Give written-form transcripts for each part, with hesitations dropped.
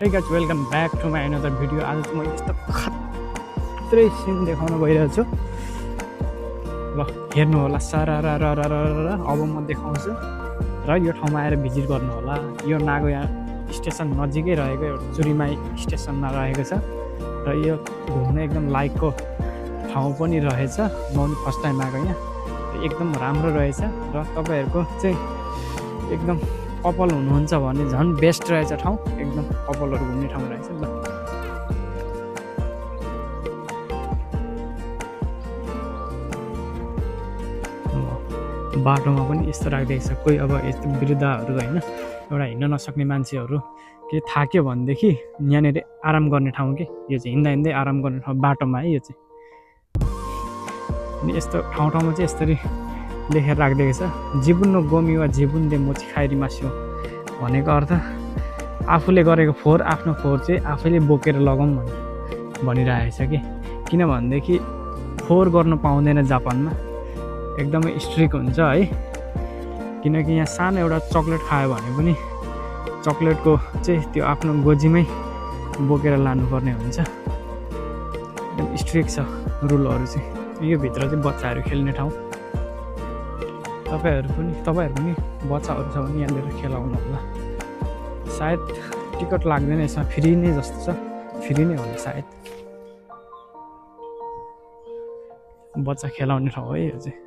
Hey guys, welcome back to my another video. आज चाहिँ म यस्तो खत्रै सिन देखाउन गइरहेको छु। ल हेर्नु होला अब म देखाउँछु र यो ठाउँमा आएर भिजिट गर्नु होला। यो नागोया स्टेसन नजिकै रहेको एउटा चुरीमाई स्टेसनमा रहेको छ र यो घुम्न एकदम लायकको ठाउँ पनि रहेछ। म पनि फर्स्ट टाइम आएको यहाँ, एकदम राम्रो रहेछ र तपाईहरुको चाहिँ एकदम कपल हुनुहुन्छ भने झन् बेस्ट रहेछ ठाउँ, एकदम कपलहरु घुम्ने ठाउँ रहेछ। ल बाटोमा पनि यस्तो राखिदिएको छ, कोही अब यस्तो वृद्धहरू हैन, एउटा हिँड्न नसक्ने मान्छेहरू के थाक्यो भनेदेखि यहाँनेर आराम गर्ने ठाउँ के यो चाहिँ, हिँड्दा हिँड्दै आराम गर्ने ठाउँ बाटोमा है यो चाहिँ। अनि यस्तो ठाउँमा चाहिँ यसरी लेखेर राखिदिएको छ, जीवन गोमी वा जीवन दे मोची खाइरी मास्यो भनेको अर्थ आफूले गरेको फोहोर आफ्नो फोहोर चाहिँ आफैले बोकेर लगाउँ भनिरहेको छ कि। किनभनेदेखि फोहोर गर्न पाउँदैन जापानमा, एकदमै स्ट्रिक्ट हुन्छ है। किनकि यहाँ सानो एउटा चक्लेट खायो भने पनि चक्लेटको चाहिँ त्यो आफ्नो गोजीमै बोकेर लानुपर्ने हुन्छ, एकदम स्ट्रिक्ट छ रुलहरू चाहिँ। यो भित्र चाहिँ बच्चाहरू खेल्ने ठाउँ, तपाईहरु पनि बच्चाहरू छ भने यहाँनिर खेलाउनु होला। सायद टिकट लाग्दैन यसमा, फ्री नै जस्तो छ, फ्री नै होला सायद। बच्चा खेलाउने ठाउँ है यो चाहिँ।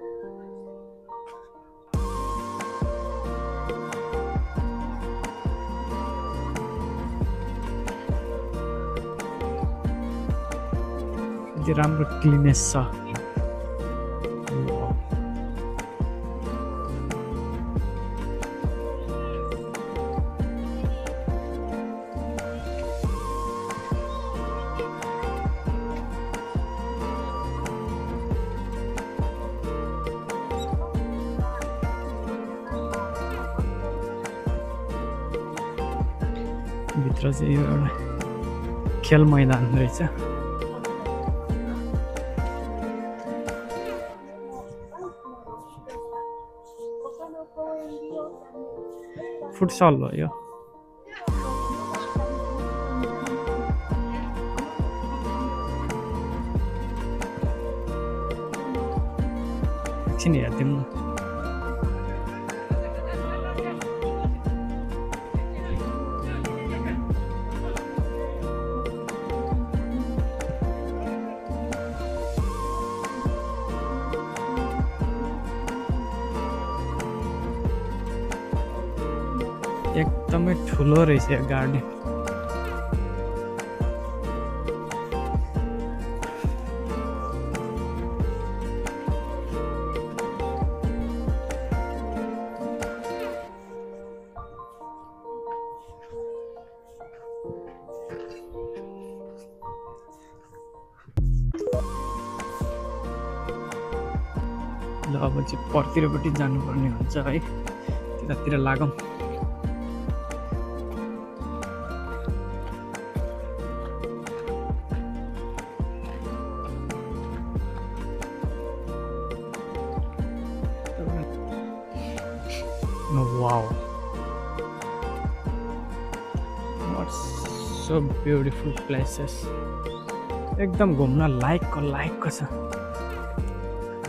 राम्रो क्लिनेस छ। भित्र चाहिँ यो एउटा खेल मैदान रहेछ। फुटसल हो यो। एकछिन हेर्दिउँ न। एकदमै ठुलो रहेछ यो गार्डन। ल अब चाहिँ परतिरपट्टि जानुपर्ने हुन्छ है, त्यतातिर लागौँ। Wow, what so beautiful places, एकदम घुम्न लायकको छ।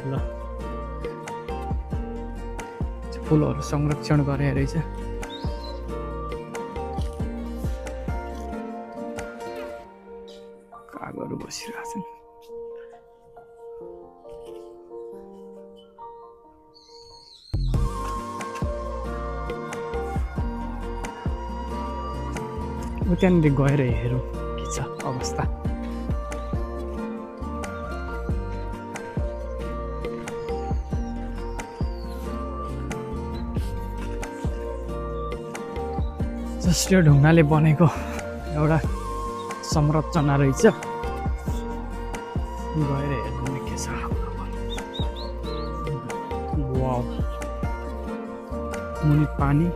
ल फुलहरू संरक्षण गरे रहेछ। कागहरू बसिरहेछन्। त्यहाँनिर गएर हेरौँ के छ अवस्था। जस्ट यो ढुङ्गाले बनेको एउटा संरचना रहेछ, गएर हेर्नु के छ। वाउ, मुनि पानी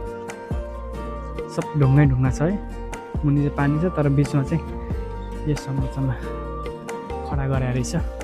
सब ढुङ्गा छ है, मुनि चाहिँ पानी छ, तर बिचमा चाहिँ यो संरचना खडा गरे रहेछ।